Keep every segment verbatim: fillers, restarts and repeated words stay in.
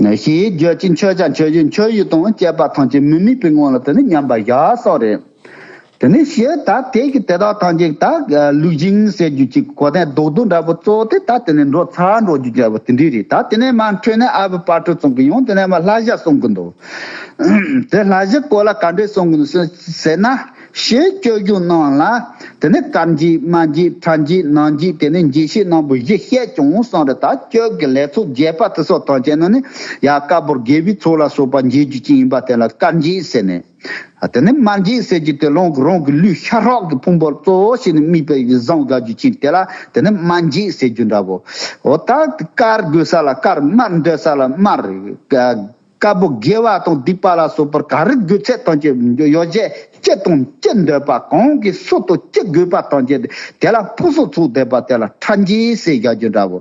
ཞེས་བརྗོད་ཅིང་མཆོད་བྱ་མཆོད་བཞིན་མཆོད་ཡུལ་དང་བཅས་པ་ཐམས་ཅད་མི་དམིགས་པའི་ངང་ལ་དེ་ནི་མཉམ་པར་བཞག་སོགས་རེད། དེ་ནི་ཞེས་ད་དེ་གི་དེ་དག་ཐམས་ཅད་ད་ལུགས་བཞིན་ཟེར་རྒྱུ་ཅིག་གོ་དོན་རྡོག་རྡོག་འདྲ་པོ་གཙོ་བོ་དེ་ད་དེ་ནི་འགྲོ་ཚར་འགྲོ་རྒྱུ་འདྲ་པོ་དེ་འདྲ་རེད། ད་དེ་ནས་མར་འཕྲོས་ནས་ཨ་བུ་དཔལ་སྤྲུལ་ཚང་གི་ཡང་དེ་ནས་མར་བསླབ་བྱ་གསུང་གི་འདུག་དེ་བསླབ་བྱ་སྐོར་ལ་ག་འདྲས་གསུང་གི་འདུག་ཟེར་ན། ཞེས་སྤྱོད་འཇུག་རྣམས་ལ་དེ་ནི་དཀར་འགྱེད་དམར་འགྱེད་ཕྲ་འགྱེད་ནག་འགྱེད་དེ་ནི་འགྱེད་བྱེད་རྣམ་པ་བཞི་བཤད་ཀྱང་གསུངས་རེད། ད་སྤྱོད་ཀྱི་ལས་ཚོགས་རྒྱས་པ་དེ་སོགས་ཐམས་ཅད་ནི་ནི་ཡ་དཀར་པོར་དགེ་བའི་ཚོགས་ལ་སོགས་པ་འགྱེད་རྒྱུ་ཅན་ཡིན་པ་དེ་ལ་དཀར་འགྱེད་ཟེར་ནས། དེ་ནི་དམར་འགྱེད་ཟེར་རྒྱུ་དེ་རང་གི་རང་གི་ལུས་ཤ་ཁྲག་གི་ཕུང་པོ་གཙོ་བོ་བྱས་ནས་དམིགས་པའི་བཟང་དགའ་རྒྱུ་ཅན་དེ་ལ་དེ་ནི་དམར་འགྱེད་ཟེར་རྒྱུ་འདྲ་པོ། འོ་ད་དཀར་དགོས་ས་ལ་དཀར། དམར་འདོད་ས་ལ་དམར། དཀར་པོ་དགེ་བ་དང་སྡིག་པ་ལ་སོགས་པར་ག་རེ་དགོས་ཚད་ཐམས་ཅད་ཡོ་བྱད་ཅི་དང་ཅི་འདོད་པ་གང་གི་སུ་དང་ཅི་དགོས་པ་ཐམས་ཅད་དེ་ལ་ཕུན་སུམ་ཚོགས་བསྡད་པ་དེ་ལ་ཕྲ་འགྱེད་ཟེར་བཞག་རྒྱུ་འདྲ་པོ།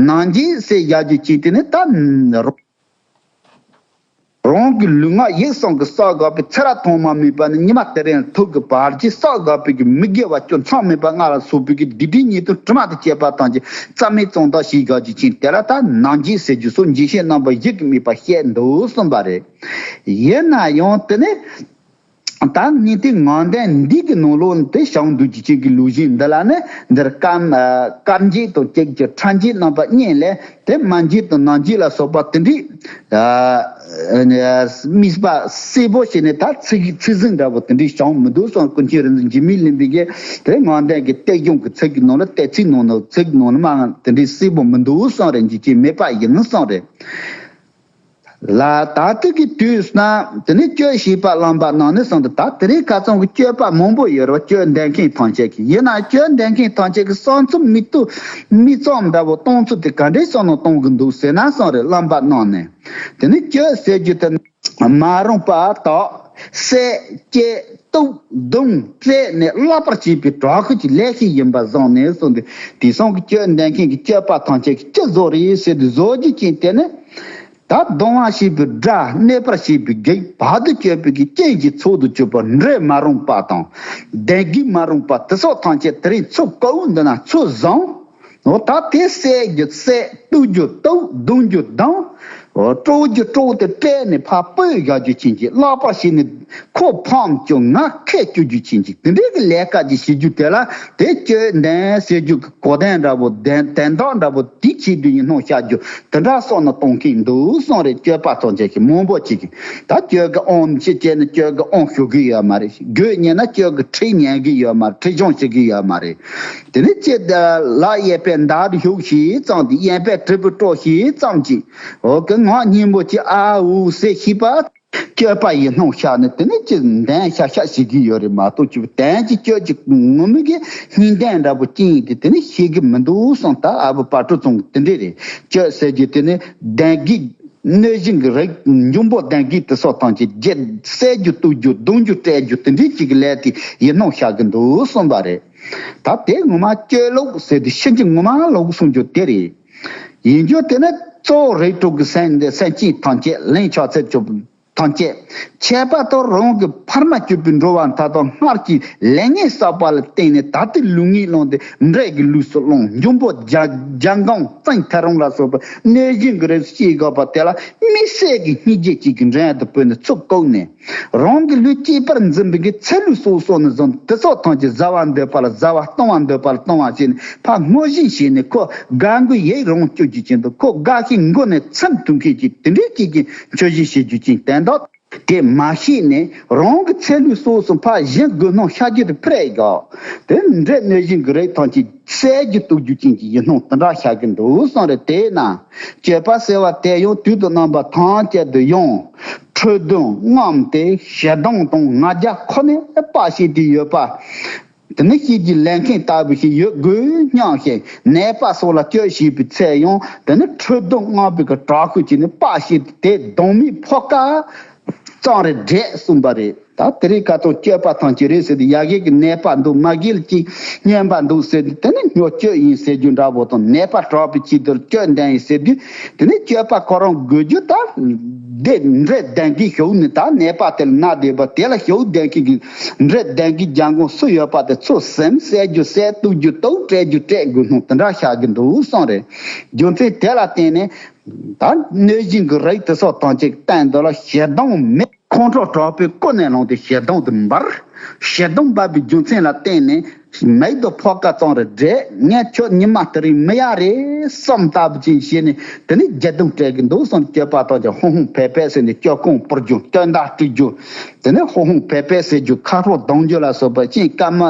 ནག་འགྱེད་ཟེར་བཞག་རྒྱུ་ཅིག་དེ་ནི་ད་རང་གི་ལུས་ངག་ཡིད་གསུམ་གྱི་བསགས་དགོས་པའི་ཚེ་རབས་ཐོག་མ་མེད་པ་ནས་ཉི་མ་དེ་རིང་ཐུག་གི་བར་གྱི་བསགས་དགོས་པའི་གི་མི་དགེ་བ་བཅུ་མཚམས་མེད་པ་ལྔ་ལ་སོགས་པའི་གི་སྡིག་སྒྲིབ་ཉེས་ལྟུང་དྲི་མ་དང་བཅས་པ་ཐམས་ཅད་རྩ་མེད་གཙང་དག་བྱེད་དགོས་རྒྱུ་ཅན་དེ་ལ་ད་ནག་འགྱེད་ཟེར་རྒྱུ་སོགས་འགྱེད་བྱེད་རྣམ་པ་བཞི་གི་དམིགས་པ་བཤད་འདུག་གསུངས་པ་རེད། ཡིན་ན་ཡང་དེ་ནི་ད་ངས་དེ་ངག་འདོན་འདི་གི་ནང་ལོགས་དེ་བྱང་འདུས་ཀྱི་ཆོས་ཀྱི་ལུགས་བཞིན་འདི་ལ་ནི་འདིར་དཀར་དཀར་འགྱེད་དང་བཅས་ཀྱི་ཕྲ་འགྱེད་རྣམ་པ་གཉིས་ལས། དེ་དམར་འགྱེད་དང་ནག་འགྱེད་ལ་སོགས་པ་དེ་འདྲའི་ཨ་དམིགས་པ་གསལ་པོ་བྱས་ནས་ད་ཚིག་ཚིག་ཟིན་འདྲ་པོ་དེ་འདྲའི་བྱུང་མི་འདུག་གསུངས། ཀུན་མཁྱེན་རིག་འཛིན་འཇིགས་མེད་གླིང་པའི་གི་དེ་ངག་འདོན་གྱི་གཏེར་གཞུང་གི་ཚིག་གི་ནང་ལ་གཏེར་ཚིག་ནང་ལ་ཚིག་ནང་ལ་མ་དེ་འདྲའི་གསལ་པོ་མི་འདུག་གསུངས་རེད། འཇིགས་བྱེད་མེད་པ་ཡིན་གསུངས་རེད། ལ་ད་ལྟ་གི་དུས་ན་དེ་ནི་སྤྱོད་བྱེད་པ་བླ་མ་རྣམས་ནི་གསུངས་ཏེ། ད་དེ་རིང་ཁ་སང་གི་སྤྱོད་པ་མང་པོ་ཡོད་རེད་བ། སྤྱོད་འདོན་མཁན་ཐམས་ཅད་ཀྱི་ཡིན་ན་སྤྱོད་འདོན་མཁན་ཐམས་ཅད་ཀྱི་གསང་ཚུལ་མིག་ཏོ་མིག་ཙམ་འདྲ་བོ་གཏོང་ཚུལ་དེ་ག་འདྲའི་བསམ་བློ་གཏོང་གི་འདུག་ཟེར་ན་གསུངས་རེད། བླ་མ་རྣམས་ནས་དེ་ནི་སྤྱོད་ཟེར་རྒྱུ་དེ་མ་རུངས་པ་དག་བསད་བཅད་གཏུབ་རྡུང་བསྲེགས་ནས་བརླག་པར་བྱེད་པའི་དྲག་ཤུལ་གྱི་ལས་ཤིག་ཡིན་པར་བཟུང་ནས་གསུངས་ཏེ། དེང་སང་གི་སྤྱོད་འདོན་མཁན་གྱི་སྤྱོད་པ་ཐམས་ཅད་ཀྱི་ཅི་བཟོ་རེད་ཟེར་དུས་བཟོ་རྒྱུ་ཅན་དེ་ནི། ད་སྡང་བ་བྱེད་པའི་དགྲ། གནོད་པར་བྱེད་པའི་བགེགས། བར་དུ་གཅོད་པའི་གི་རྐྱེན་གྱི་ཚོགས་སུ་གྱུར་པ་འདྲེ་མ་རུངས་པ་དང་། གདོན་བགེགས་མ་རུངས་པ་དེ་སོགས་ཐམས་ཅད་དེ་རིང་ཚུར་བཀའ་འདི་ན་ཚུར་བཟུང་། འོ་ད་དེ་བསད་རྒྱུ་བསད། གཏུབ་རྒྱུ་གཏུབ། རྡུང་རྒྱུ་རྡུང་། འོ་དཀྲོག་རྒྱུ་དཀྲོག་སྟེ་བསྲེགས་ནས་ཕར་སྤོས་བཞག་རྒྱུ་ཅན་གྱི། བརླག་པར་བྱས་ནས་ཁོ་ཕམ་བཅུག་ང་ཁད་བཅུག་རྒྱུ་ཅན་གྱི་དེ་འདྲའི་གི་ལས་ཀ་ཅིག་བྱེད་རྒྱུ་དེ་ལ་དེ་སྤྱོད་འདོན་ཟེར་རྒྱུ་གི་གོ་དོན་འདྲ་པོ་དོན་དོན་དག་འདྲ་པོ། དེའི་ཆེད་དུ་ཡིན་སྣང་བྱ་རྒྱུ་དེ་འདྲ་སོགས་ནི་གཏོང་མཁན་འདུག་གསུངས་རེད། སྤྱོད་པ་ཐམས་ཅད་ཀྱི་མང་པོ་ཅིག་གིས། ད་སྤྱོད་ཀྱི་དབང་ཕྱི་བྱས་ནས་སྤྱོད་ཀྱི་དབང་ཞུ་གི་ཡོད་མ་རེད། དགོས་ཉན་ན་སྤྱོད་ཀྱི་ཁྲིད་ཉན་གི་ཡོད་མ་རེད། ཁྲིད་སྦྱོང་བྱེད་གི་ཡོད་མ་རེད། དེ་ནི་ཅི་ལག་གཡས་པས་མདའ་གཞུ་ཞིག་ཙམ་གྱིས། གཡོན་པས་དྲིལ་བུ་དཀྲོལ་ཞིག་ཙམ་གྱིས། འོ་གི་ངག་སྙན་པོ་ཅིག་ཨ་འུ་ཟེར་ཤེས་པ། སྤྱོད་པ་ཡིན་སྣང་བྱས་ནས་དེ་ནི་ཅི་འདོན་ཤག་ཤག་བྱེད་ཀྱི་ཡོད་རེད་མ་གཏོགས། ཅི་དོན་གྱི་སྤྱོད་ཀྱི་ངོ་མ་གི་སྙིང་དོན་འདྲ་པོ་ཅི་ཡིན་དེ་དེ་ནི་ཤེས་ཀྱི་མི་འདུག་གསུངས། ད་ཨ་བུ་དཔལ་སྤྲུལ་ཚང་གིས་དེ་འདྲས་རེད། སྤྱོད་ཟེར་རྒྱུ་དེ་ནི་གདོན་བགེགས་གནོད་སྦྱིན་གྱི་རིགས་འབྱུང་པོ་གདོན་བགེགས་དེ་སོགས་ཐམས་ཅད་བསད་རྒྱུ་གཏུབ་རྒྱུ་རྡུང་རྒྱུ་བསྲེག་རྒྱུ་དེ་འདྲས་ཅིག་གི་ལས་དེ་ཡིན་སྣང་བྱེད་ཀྱི་འདུག་གསུངས་པ་རེད། ད་དེ་ངོ་མ་སྤྱོད་ལུགས་ཟེར་དུས་ཕྱིན་ཅི་ངོ་མ་ལུགས་གསུང་རྒྱུ་དེ་རེད། ཡིན་རྒྱུ་དེ་ནི་གཙོ་བོ་རིགས་དྲུག་གི་སེམས་འདི་སེམས་ཅན་ཐམས་ཅད་ལན་ཆགས་ཚད་ཆོད་པ་ཐམས་ཅད། ཁྱད་པར་དུ་རང་གི་ཕ་མ་གྱུར་པའི་འགྲོ་བ་མཐའ་དག་སྔར་གྱི་ལས་ངན་བསགས་པ་ལ་བརྟེན་ནས་ད་ལྟའི་ལུས་ངན་བླངས་ཏེ་འདྲེ་གི་ལུས་སུ་བླངས། འབྱུང་པོ་རྒྱ་རྒྱ་སྒང་བཙན་ཐེ་རང་ལ་སོགས་པ་གནོད་སྦྱིན་གྱི་རིགས་སུ་སྐྱེས་དགོས་པ་དེ་ལ་དམིགས་བསལ་གྱི་སྙིང་རྗེ་གཅིག་གིས་འདྲེན་དུ་བོས་ནས་ཚུར་བཀུག་ནས། རང་གི་ལུས་གཅེས་པར་འཛིན་པའི་གི་ཚེ་ལུས་སོ་སོ་ནས་བཟུང་དེ་ཚོ་ཐམས་ཅད་བཟའ་བར་འདོད་པ་ལ་བཟའ་བ། གཏོང་བར་འདོད་པ་ལ་གཏོང་བ་བྱས་ནས་ཕར་བསྔོ་བཞིན་བྱས་ནས་ཁོ་དགའ་མགུ་ཡི་རང་སྤྱོད་རྒྱུ་ཅན་དུ་ཁོ་དགའ་ཞིང་མགུ་ནས་ཚིམ་ཐུབ་མཁན་གྱི་དེ་འདྲའི་གཅིག་གི་སྤྱོད་བཞིན་བྱེད་རྒྱུ་ཅན་དོན་དག་དེ་མ་ཤེས་ནས་རང་གི་ཚེ་ལུས་སོ་སོ་ཕར་གཞན་རྒོལ་སྣང་བྱ་རྒྱུ་དེ་ཕྲད་དགོས། དེ་འདྲའི་གནོད་སྦྱིན་གྱི་རིགས་ཐམས་ཅད་བསད་རྒྱུ་གཏུབ་རྒྱུ་ཅན་གྱི་ཡིན་སྣང་དེ་འདྲ་བྱ་གི་འདུག་གསུངས་རེད། དེས་ན་སྤྱོད་པ་ཟེར་བ་དེ་ཡང་དུས་དང་རྣམ་པ་ཐམས་ཅད་དུ་ཡང་འཁྲུལ་གདུང་རྔམ་སྟེ་ཞེ་སྡང་དང་ང་རྒྱལ་ཁོ་ནས་དཔའ་བྱས་ཏེ་ཡོད་པ། དེ་ནི་བྱེད་ཀྱི་ལས་མཁན་ལྟ་བུ་ཞིག་ཡོད་དགོས་སྙམ་ཞིང་ནད་པ་སོགས་ལ་སྤྱོད་བྱེད་པའི་ཚེ་ཡང་དེ་ནི་འཁྲུལ་གདུང་རྔམ་པའི་གི་དྲག་ཤུལ་གྱིས་ནི་དཔའ་བྱས་ཏེ་དེ་སྡང་མིག་ཕོག་ཀ་ཙམ་རེ་བགྲད་གསུངས་པ་རེད། ད་དེ་རིང་ཁ་ཐོག་སྤྱོད་པ་ཐམས་ཅད་རེད་ཟེར་ཏེ་ཡ་གི་གི་ནད་པ་འདུག་མ་གི་ལ་ཅིག་སྨྱོན་པ་འདུག་ཟེར་ཏེ་དེ་ནི་སྨྱོ་སྤྱོད་ཡིན་ཟེར་རྒྱུ་འདྲ་པོ་དང་ནད་པ་དྲག་པོའི་ཆེད་དུ་སྤྱོད་འདོན་ཡིན་ཟེར་དུས་དེ་ནི་སྤྱོད་པ་ཁོ་རང་དགོས་རྒྱུ་ད་ དེ་འདྲེ་ལྡན་གྱི་ཤོག་ནི་ད་ནད་པ་དེ་ལ་ན་བསྡད་པ་དེ་ལ་ཤོག་ལྡན་གྱི་གི་འདྲེ་ལྡན་གྱི་རྒྱལ་འགོང་སུ་ཡོད་པ་དེ་ཚོ་སེམས་གསལ་རྒྱུ་གསལ། གཏུག་རྒྱུ་གཏུག་སྤྲད་རྒྱུ་སྤྲད་དགོས་སྣང་དེ་འདྲ་བྱ་གི་འདུག་གསུངས་རེད། རྒྱུ་མཚན་དེ་ལ་བརྟེན་ནས་ད་གནོད་སྦྱིན་གྱི་རིགས་དེ་སོགས་དང་གཅིག་བསྟན་འདི་ལ་ཞེ་སྡང་མེད། ཁོང་ཁྲོ་དྲག་པོས་ཀུན་ནས་ལངས་ཏེ་ཞེ་སྡང་དུ་འབར། ཞེ་སྡང་འབར་བའི་རྒྱུ་མཚན་ལ་བརྟེན་ནས་མིག་ཏུ་ཕོག་ཀ་ཙང་རེ་བགྲད། ངས་ཁྱོད་ཉི་མ་དེ་རིང་མི་ཡ་རེད་བསམ་ལྟ་བུ་ཅིག་བྱས་ནས་དེ་ནས་རྒྱ་རྡུང་སྤྲད་གི་འདུག་སོང་། སྐྱོད་པ་དང་ཀྱང་ཧོང་ཧོང་ཕེ་ཕེ་ཟེར་ནས་སྐྱོ་ཁུང་སྤུར་རྒྱུ་སྐྱོ་མདའ་སྤྲུག་རྒྱུ། དེ་ནས་ཧོང་ཧོང་ཕེ་ཕེ་ཟེར་རྒྱུ་ཁ་ཕོ་རྡུང་རྒྱུ་ལ་སོགས་པ་ཅིང་དཀར་མ་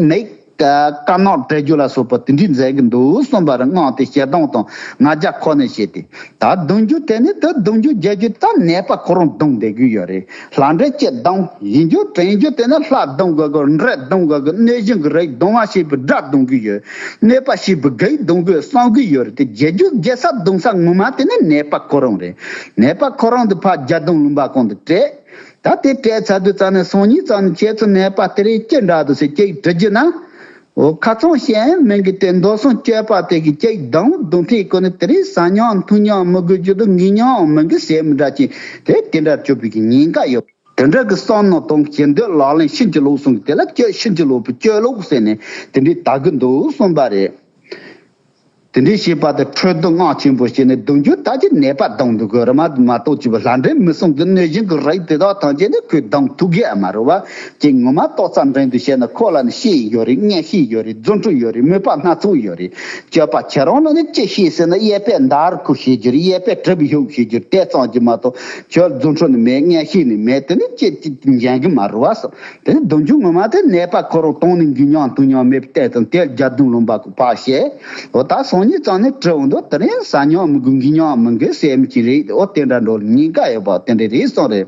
མིག་དཀར་ནག་སྤྲད་རྒྱུ་ལ་སོགས་པ་དེ་འདྲའི་མཛད་གི་འདུག་གསུངས་པ་རེད། དངངས་ཏེ་ཞེ་སྡང་དང་ང་རྒྱལ་ཁོ་ནས་བྱས་ཏེ། ད་རྡུང་རྒྱུ་དེ་ནི་ད་རྡུང་རྒྱུ་རྒྱག་རྒྱུ་ད་ནད་པ་ཁོ་རང་རྡུང་བསྡད་ཀྱི་ཡོད་རེད། ལྷ་འདྲེ་གཅིག་རྡུང་ཡིན་རྒྱུ་དྲན་རྒྱུ་དེ་ནི་ལྷ་རྡུང་དགོས་གི་འདྲེ་རྡུང་དགོས་གི་གནོད་སྦྱིན་གྱི་རིགས་རྡུང་བ་ཞེས་པའི་དགྲ་རྡུང་གི་ཡོད། གནོད་པ་ཞེས་པའི་བགེགས་རྡུང་དགོས་བསམ་གི་ཡོད་རེད་དེ། རྒྱག་རྒྱུ་རྒྱག་ས་རྡུང་ས་ངོ་མ་དེ་ནི་ནད་པ་ཁོ་རང་རེད། ནད་པ་ཁོ་རང་དུ་ཕར་རྒྱ་རྡུང་ལུང་པ་གང་དུ་སྤྲད། ད་དེ་སྤྲད་ཚར་དུས་ཙམ་ནས་སང་ཉིན་ཙམ་ནས་ཁྱེད་ཚོ་ནད་པ་དེ་རིགས་ཅི་འདྲ་འདུག་ཟེར་ཅིག་དྲི་རྒྱུ་ན། འོ་ཁ་ཚོན་བཤད་མིན་གི་དེ་མདོ་སྲུང་སྐྱོད་པ་དེ་གི་ཅིག་རྡུང་རྡུང་ཐེངས་ཀུན་ནས་དེ་རིང་ཟ་མྱོང་འཐུང་མྱོང་མི་དགོས་རྒྱུ་དང་ངུས་མྱོང་མི་དགོས་ཟེར་མི་འདྲ་ཅིག་དེ་དེ་འདྲ་བཅོས་པའི་གི་ཉེན་ཁ་ཡོད། དེ་འདྲ་གི་བསམ་མནོ་དང་ཞེ་འདོད་ལག་ལེན་ཤིན་ཏུ་ལོག་སོང་གི་དེ་ལ་སྐྱོད་ཤིན་ཏུ་ལོག་པའི་སྐྱོད་ལོག་ཟེར་ནས་དེ་འདྲའི་ད་གི་འདུག་གསུངས་པ་རེད། དེ་འདྲའི་བྱས་པ་དེ་འཕྲོད་བསྟེན་དངངས་ཆེན་པོ་བྱས་ནས་རྡུང་རྒྱུ་ད་ཀྱི་ནད་པ་རྡུང་འདུག་གི་རེད་མ་མ་གཏོགས་ཅི་བ་ལྷ་འདྲེ་མི་སྲུང་གི་གནོད་སྦྱིན་གྱི་རིགས་དེ་དག་ཐམས་ཅད་ནི་ཁོས་རྡུང་ཐུབ་གི་ཨ་མ་རེད་བ། ཅིག་ངོ་མ་ཏོག་ཙམ་འདྲེན་དུ་བཤད་ན་ཁོ་ལ་ནི་ཤེས་ཡོད་རེད། མངོན་ཤེས་ཡོད་རེད། རྫུ་འཕྲུལ་ཡོད་རེད། མོས་པ་སྣ་ཚོགས་ཡོད་རེད། སྤྱོད་པ་ཁྱེད་རང་ལ་ནི་ཅི་ཤེས་ཟེར་ན་གཡས་པས་མདའ་རུ་ཁུ་བྱེད་རྒྱུ་རེད། གཡས་པས་གྲི་བུ་ཤུགས་བྱེད་རྒྱུ་རེད། དེ་ཙམ་གྱིས་མ་གཏོགས་ཁྱོད་རྫུ་འཕྲུལ་ནི་མེད། མངོན་ཤེས་ནི་མེད། དེ་ནི་ཅི་ཅི་འཇོན་གི་མ་རེད་བ་སོ། དེ་ནི་རྡུང་རྒྱུ་ངོ་མ་དེ་ནད་པ་ཁོ་རང་དོང་ནས་འགུལ་མྱོང་འཐུང་མྱོང་མེད་པའི་ལྟས་དང་དེ་རྒྱ་རྡུང་ལུང་པ་གི་ཕར་བཤད། འོ་ད་སང་ཉིན་ཙམ་ནས་དྲི་འོང་དུས་དེ་རིང་ཟ་མྱོང་མི་དགོས་འགུལ་མྱོང་མི་དགོས་ཟེར་མི་ཅིག་རེད། འོ་དེ་འདྲ་འགྲོ་ལ་ཉེན་ཁ་ཡོད་པ་དེ་འདྲ་རེད་གསུངས་རེད།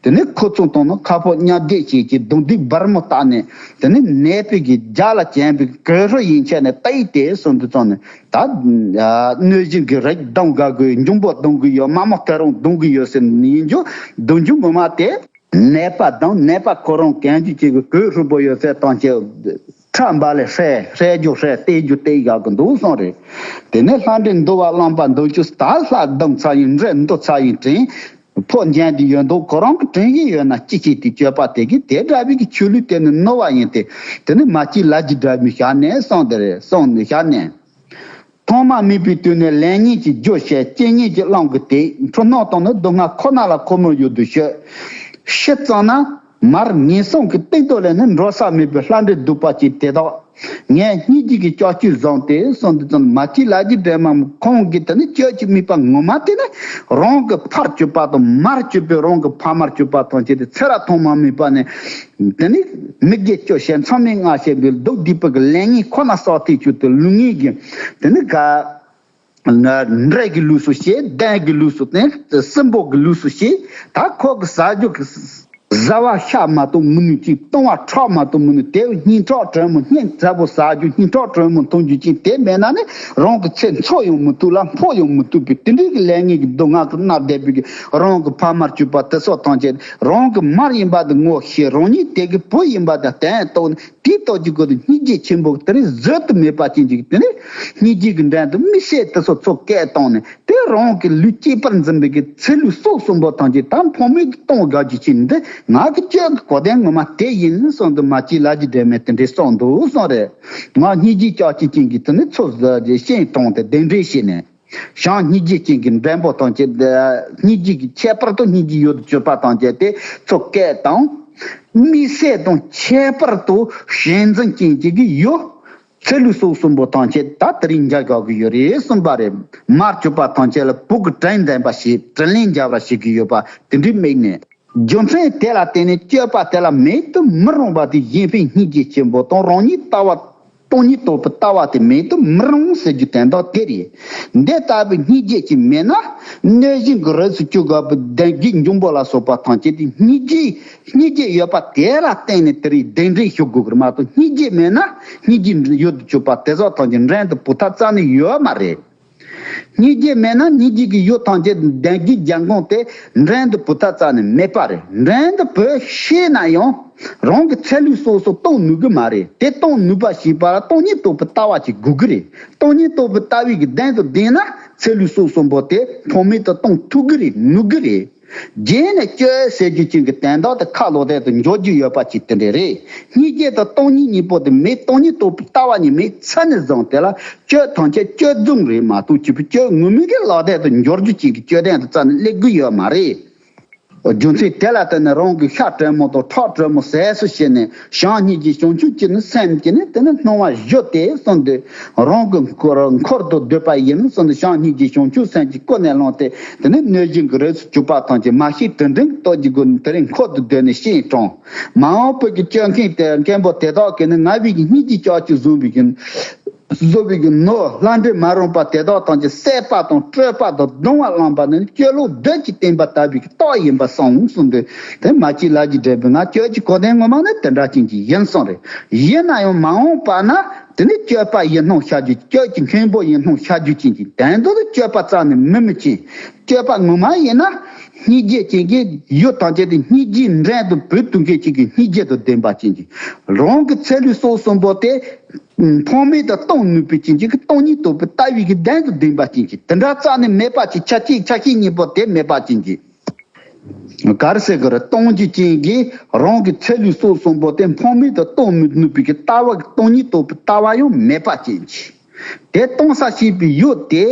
དེ་ནས་ཁོ་ཚོ་དང་ནི་ཁ་ཕོ་མཉམ་བསྡད་བྱེད་ཀྱི་རྡུང་རྡེག་འབར་མོ་བཏགས་ནས་དེ་ནས་ནད་པའི་གི་རྒྱ་ལ་བྱན་པའི་གོས་ཧྲུལ་ཡིན་ཆད་ནས་ལྟ་ཡི་དེ་གསུངས་དུས་ཙམ་ནས་ད་གནོད་སྦྱིན་གི་རིགས་རྡུང་དགའ་དགོས། འབྱུང་པོ་རྡུང་གི་ཡོད། མ་མོ་ཐེ་རང་རྡུང་གི་ཡོད་ཟེར་ནས་ཡིན་རྒྱུ་རྡུང་རྒྱུ་ངོ་མ་དེ། ནད་པ་དང་ནད་པ་ཁོ་རང་གན་རྒྱུ་གཅིག་གི་གོས་ཧྲུལ་པོ་ཡོད་ཚད་བཏང་ཆེ་ཁྲ་འབའ་ལས་ཧྲལ་ཧྲལ་རྒྱུ་ཧྲལ་བལྟས་རྒྱུ་བལྟས་ཡག་གི་འདུག་གསུངས་རེད། དེ་ནས་ལྷ་འདྲེ་འདུལ་བ་བླངས་པ་འདུལ་རྒྱུ་ད་ལྷ་བདུན་ཚར་ཡིན་འདྲེ་འདུལ་ཚར་ཡིན་དྲན། ཕོ་འཇོན་དེ་ཡོད་འདུག་ཁོ་རང་གི་དྲན་གྱི་ཡོད་ན་ཅི་བྱེད་དེ་སྤྱོད་པ་དེ་གི་དེ་འདྲ་བའི་གི་ཆོས་ལུགས་དེ་ནི་ནོར་བ་ཡིན་ཏེ། དེ་ནི་མ་གཅིག་ལ་གཅིག་འདྲ་མི་བཞག་ནས་གསུངས་དེ་རེད་གསུངས་ནས་བཞག་ནས། ཐོག་མ་མེད་པའི་དུས་ནས་ལེགས་ཉེས་ཀྱི་རྒྱུ་བཤད། སྤྱན་གཉིས་ཀྱི་གླང་གི་དེ་འཁྲུལ་སྣང་དང་ནི་སྡུག་བསྔལ་ཁོ་ན་ལ་ཁོ་མོར་ཡོད་དུ་ཤོད། ཤི་ཙང་ན་མར་ངན་སོང་གི་སྟེང་དུ་ལས་ནི་འགྲོ་ས་མེད་པའི་ལྷ་འདྲེ་གདུག་པ་ཅན་དེ་དག་ངས་སྙིང་རྗེ་གི་ལྕགས་ཀྱུས་བཟུང་སྟེ་གསུངས་དུས་ཙམ་མ་གཅིག་ལ་གཅིག་འདྲེས་མ་ཁོང་གིས་དེ་ནི་ཁྱོད་ཀྱི་དམིགས་པ་ངོ་མ་དེ་ནི་རང་གི་ཕར་གཅོད་པ་དང་མར་གཅོད་པའི་རང་གི་ཕ་མར་གཅོད་པ་དང་བཅས་ཏེ་ཚེ་རབས་ཐོག་མ་མེད་པ་ནས། དེ་ནི་མི་དགེ་བཅུ་བཤད། མཚམས་མེད་ལྔ་བཤད་པའི་སྡུག་སྡིག་པ་གི་ལས་ངན་ཁོ་ན་བསགས་ཏེ་བཅུག་སྟེ་ལུས་ངན་གྱི་དེ་ནི་ག་འདྲེ་གི་ལུས་སུ་བྱེད། གདོན་གྱི་ལུས་སུ་བསྟན། སྲིན་པོ་གི་ལུས་སུ་བྱེད། ད་ཁོ་གི་ཟ་རྒྱུ་གི་བཟའ་བ་ཤ་མ་གཏོགས་མི་ནུས་ཅིང་བཏུང་བ་ཁྲག་མ་གཏོགས་མི་ནུས། དེ་སྙིང་ཁྲག་དྲོན་མོ་སྙིང་ཚ་པོ་ཟ་རྒྱུ་སྙིང་ཁྲག་དྲོན་མོ་འཐུང་རྒྱུ་ཅིག་དེ་མེད་ན་ནི་རང་གི་ཚེ་འཚོ་ཡང་མི་ཐུབ་ལ་འཕོ་ཡང་མི་ཐུབ་པའི་དེ་འདྲའི་གི་ལས་ངན་གྱི་སྡུག་བསྔལ་གྱིས་མནར་བསྡད་པའི་གི་རང་གི་ཕ་མར་གྱུར་པ་དེ་སོགས་ཐམས་ཅད་རང་གི་མར་ཡིན་པ་དེ་ངོ་ཤེས། རང་ཉིད་དེ་གི་བུ་ཡིན་པ་དེ་གཏན་རྟོགས་ནས་དེའི་ཐོག་གི་སྒོ་ནས་སྙིང་རྗེ་ཆེན་པོ་དེ་ནི་བཟོད་དུ་མེད་པ་ཅན་གྱི་དེ་ནི་སྙིང་རྗེ་གི་འགྲན་དུ་དམིགས་བསལ་དེ་སོགས་ཚོ་སྐད་བཏང་ནས་དེ་རང་གི་ལུས་གཅེས་པར་འཛིན་པའི་གི་ཚེ་ལུས་སྲོག་གསུམ་པོ་ཐམས་ཅད་ད་ཕངས་མེད་དུ་གཏོང་དགའ་རྒྱུ་ཅན་འདི་ང་གི་སྤྱོད་གི་གོ་དོན་ངོ་མ་དེ་ཡིན་གསུངས་དུ་མ་གཅིག་ལ་གཅིག་འདྲེས་མའི་དེ་འདྲའི་གསུངས་འདུག་གསུངས་རེད། ང་སྙིང་རྗེ་ལྕགས་ཀྱུ་ཅན་གྱི་དེ་ནི་ཚོ་བཟོ་རྒྱུ་ཤེས་གཏོང་སྟེ་གདན་འདྲེན་བྱས་ནས། བྱང་སྙིང་རྗེ་ཅན་གྱི་འགྲན་པོ་དང་བཅས་ཏེ། སྙིང་རྗེ་གི་ཁྱད་པར་དུ་སྙིང་རྗེ་ཡུལ་དུ་གྱུར་པ་དང་བཅས་ཏེ་ཚོ་སྐད་དང་། དམིགས་བསལ་དང་ཁྱད་པར་དུ་ཞེན་འཛིན་ཅན་གྱི་ཡུལ། ཚེ་ལུས་སྲོག་གསུམ་པོ་དང་བཅས་ད་དེ་རིང་འཇའ་དགའ་གི་ཡོད་རེད་གསུངས་པ་རེད། མར་གྱུར་པ་དང་བཅས་ལ་བུ་གི་དྲིན་ལྡན་པ་ཞིག་དྲིན་ལན་འཇལ་བ་ཞིག་གི་ཡོད་པ་དེ་འདྲའི་དམིགས་ནས། རྒྱུ་མཚན་དེ་ལ་བརྟེན་ནས་སྤྱོད་པ་དེ་ལ་མེད་དུ་མི་རུང་བ་དེ་གཞན་ཕན་སྙིང་རྗེ་ཆེན་པོ་དང་རང་ཉིད་ལྟ་བ། སྟོང་ཉིད་རྟོགས་པའི་ལྟ་བ་དེ་མེད་དུ་མི་རུང་ཟེར་རྒྱུ་དོན་དག་དེ་རེད། འདི་ལྟ་བུའི་སྙིང་རྗེ་ཅིག་མེད་ན་གནོད་སྦྱིན་གྱི་རིགས་སུ་གྱུར་དགོས་པའི་གདོན་བགེགས་འབྱུང་པོ་ལ་སོགས་པ་ཐམས་ཅད་དེ་སྙིང་རྗེ་སྙིང་རྗེ་ཡོད་པ་དེ་ལ་བརྟེན་ནས་དེ་རིང་གདན་འདྲེན་ཞུ་དགོས་ཀྱི་རེད་མ་གཏོགས་སྙིང་རྗེ་མེད་ན་སྙིང་རྗེ་ཡུལ་དུ་གྱུར་པ་དེ་ཚོ་ཐམས་ཅད་འགྲན་དུ་བུ་ཐག་རྩ་ནས་ཡོད་མ་རེད། སྙིང་རྗེ་མེད་ན་སྙིང་རྗེ་གི་ཡུལ་ཐམས་ཅད་གདོན་བགེགས་རྒྱལ་འགོང་དེ་འགྲན་དུ་བུ་ཐག་རྩ་ནས་མེད་པ་རེད། འགྲན་དུ་བུ་ཤེས་ན་ཡང་རང་གི་ཚེ་ལུས་སྲོག་སོགས་གཏོང་ནུས་ཀྱི་མ་རེད། དེ་གཏོང་ནུས་པ་ཞིག་པ་ལ་སྟོང་ཉིད་རྟོགས་པའི་ལྟ་བ་ཅིག་དགོས་ཀྱི་རེད། སྟོང་ཉིད་རྟོགས་པའི་ལྟ་བའི་གི་གདན་དུ་བསྡད་ན་ཚེ་ལུས་སྲོག་གསུམ་པོ་དེ་ཕངས་མེད་དུ་གཏོང་ཐུབ་ཀྱི་རེད། ནུས་ཀྱི་རེད། རྗེས་ནས་སྤྱོད་ཟེར་རྒྱུ་ཅན་གྱི་དོན་དག་དེ་ཁ་ལོག་སྟེ་དུ་འཇོག་རྒྱུ་ཡོད་པ་ཅིག་དེ་འདྲ་རེད། སྙིང་རྗེ་དང་སྟོང་ཉིད་གཉིས་པོ་དེ་མེད། སྟོང་ཉིད་རྟོགས་པའི་ལྟ་བ་གཉིས་མེད་ཚར་ནས་བཟུང་དེ་ལ་སྤྱོད་ཐམས་ཅད་སྤྱོད་རྫུན་རེད་མ་གཏོགས་སྤྱོད་པའི་སྤྱོད་ངོ་མའི་གི་ལོག་སྟེ་དུ་འཇོག་རྒྱུ་ཅན་གྱི་སྤྱོད་དོན་དུ་རྩ་ནས་སླེབས་ཀྱི་ཡོད་མ་རེད། རྒྱུ་མཚན་དེ་ལ་བརྟེན་ནས་རང་གི་ཤ་དྲོན་མོ་དང་ཁྲག་དྲོན་མོ་ཟས་སུ་བྱས་ནས་བྱམས་སྙིང་རྗེ་བྱང་ཆུབ་ཀྱི་ནི་སེམས་ཀྱིས་ནི་དེ་ནི་སྣང་བ་བཞི་དེ་གསུངས་ཏེ། རང་གི་འཁོར་འཁོར་དུ་བསྡུས་པ་ཡིན་གསུངས་ཏེ། བྱམས་སྙིང་རྗེ་བྱང་ཆུབ་སེམས་ཀྱིས་ཀུན་ནས་བསླངས་ཏེ་དེ་ནི་གནོད་སྦྱིན་གྱི་རིགས་སུ་གྱུར་པ་ཐམས་ཅད་མ་ཤི་དུད་འགྲོའི་སྟོབས་ཀྱི་སྒོ་ནས་དེ་རིང་འཁོར་དུ་བསྡུས་ནས་ཤིང་དྲོངས། མ་འོངས་པའི་གི་སྤྱོད་མཁན་དེ་མཁན་པོ་དེ་དག་གིས་ནི་ང་བའི་གི་སྙིང་རྗེ་ལྕགས་ཀྱུས་བཟུང་བའི་གི་བཟོ་བའི་གི་ནོར་ལྷ་འདྲེ་མ་རུངས་པ་དེ་དག་ཐམས་ཅད་བསད་པ་དང་བཀྲོས་པ་དང་གདུང་བ་བླངས་པ་ནི་སྤྱོད་ལུགས་བདུད་ཀྱིས་བསྟན་པ་དག་པའི་གི་རྟགས་ཡིན་པར་གསུངས་གསུངས་ཏེ། དེ་མ་གཅིག་ལབ་ཀྱི་འདྲ་བའི་ང་སྤྱོད་ཀྱི་གོ་དོན་ངོ་མ་ནི་དེ་འདྲ་ཅན་གྱི་ཡིན་གསུངས་རེད། ཡིན་ན་ཡང་མ་འོངས་པ་ན་དེ་ནི་སྤྱོད་པ་ཡིན་སྣང་བྱ་རྒྱུ། སྤྱོད་ཀྱི་མཁན་པོ་ཡིན་སྣང་བྱ་རྒྱུ་ཅན་གྱི་དོན་དུ་སྤྱོད་པ་རྩ་ནས་མི་མི་ཅན། སྤྱོད་པ་ངོ་མ་ཡིན་ན་སྙིང་རྗེ་ཅན་གྱི་ཡུལ་ཐམས་ཅད་དེ་སྙིང་རྗེའི་འགྲན་དུ་བུད་ཐུབ་མཁན་ཅན་གྱི་སྙིང་རྗེ་དང་ལྡན་པ་ཅན་གྱི། རང་གི་ཚེ་ལུས་སྲོག་གསུམ་པོ་དེ་ཕངས་མེད་དུ་གཏོང་ནུས་པའི་ཅན་གྱི་སྟོང་ཉིད་རྟོགས་པའི་ལྟ་བའི་གི་གདེང་དུ་ལྡན་པ་ཅན་གྱི། དེ་འདྲ་རྩ་ནས་མེད་པ་ཅིག་ཆ་གཅིག་ཆ་གཅིག་གཉིས་པོ་དེ་མེད་པ་ཅན་གྱི། ག་རེ་ཟེར་གི་རེད། སྟོང་རྒྱུ་ཅན་གྱི་རང་གི་ཚེ་ལུས་སྲོག་གསུམ་པོ་དེ་ཕངས་མེད་དུ་གཏོང་མི་ནུས་པའི་གི་ལྟ་བ། སྟོང་ཉིད་རྟོགས་པའི་ལྟ་བ་ཡང་མེད་པ་ཅན་གྱི། དེ་གཏོང་ས་བྱེད་པའི་ཡུལ་དེ་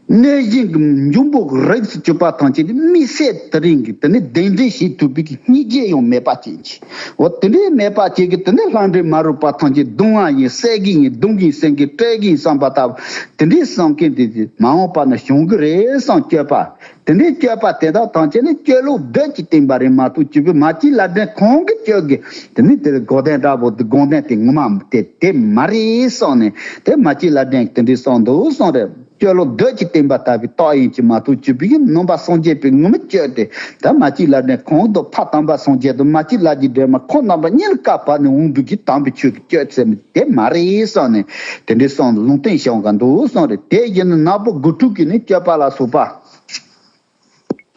གནོད་སྦྱིན་གྱི་འབྱུང་པོ་རིགས་སུ་གྱུར་པ་ཐམས་ཅད་དམིགས་བསལ་དེ་རིང་གི་དེ་ནི་གདེང་འདྲེན་བྱེད་ཐུབ་པའི་གི་སྙིང་རྗེ་ཡང་མེད་པ་ཅན་གྱི། འོ་དེ་འདྲའི་མེད་པ་ཅན་གྱི་དེ་ནི་ལྷ་འདྲེ་མ་རུངས་པ་ཐམས་ཅད་གདུང་བ་ཡིན། བསད་གི་ཡིན། གདུང་གི་ཡིན། བསད་གི་བཀྲོལ་གི་ཡིན་བསམ་པ་ལྟ་བུ་དེ་འདྲའི་བསམ་མཁན་དེ་མ་འོངས་པ་ན་བྱུང་གི་རེད་བསམ་སྤྱོད་པ། དེ་འདྲའི་སྤྱོད་པ་དེ་དག་ཐམས་ཅད་ནི་སྤྱོད་ལུགས་བདུད་ཀྱིས་བསྟན་པ་རེད་མ་གཏོགས་སྤྱོད་པའི་མ་གཅིག་ལབ་དྲན་གང་གི་སྤྱོད་གི་དེ་ནི་དེ་གོ་དོན་འདྲ་པོ་དེ་དགོངས་དོན་དེ་ངོ་མ་དེ་དེ་མ་རེད་གསུངས་ནས། དེ་མ་གཅིག་ལབ་དྲན་དེ་འདྲའི་གསུངས་འདུག་གསུངས་རེད། སྤྱོད་ལུགས་བདུད་ཀྱིས་བསྟན་པ་དག་པའི་རྟགས་ཡིན་གྱི་མ་གཏོགས་སྤྱོད་པའི་ནང་པ་སངས་རྒྱས་པའི་ངོ་མ་སྤྱོད་དེ། ད་མ་གཅིག་ལབ་དྲན་གང་དུ་ཕ་དམ་པ་སངས་རྒྱས་དང་མ་གཅིག་ལབ་ཀྱི་འདྲེ་མ་ཁོང་རྣམ་པ་གཉིས་ལ་བཀའ་བབས་ནས་འོང་འདུག་གི་དམ་པའི་ཆོས་ཀྱི་སྤྱོད་ཚེ་མི་དེ་མ་རེད་གསུངས་ནས། དེ་འདྲའི་གསུངས་ལུང་བསྟན་བྱུང་ག་འདུག་གསུངས་རེད། དེ་བཞིན་དུ་ནག་པོ་དགུ་ཕྲུགས་ཀྱིས་ནི་སྤྱོད་པ་ལ་སོགས་པ།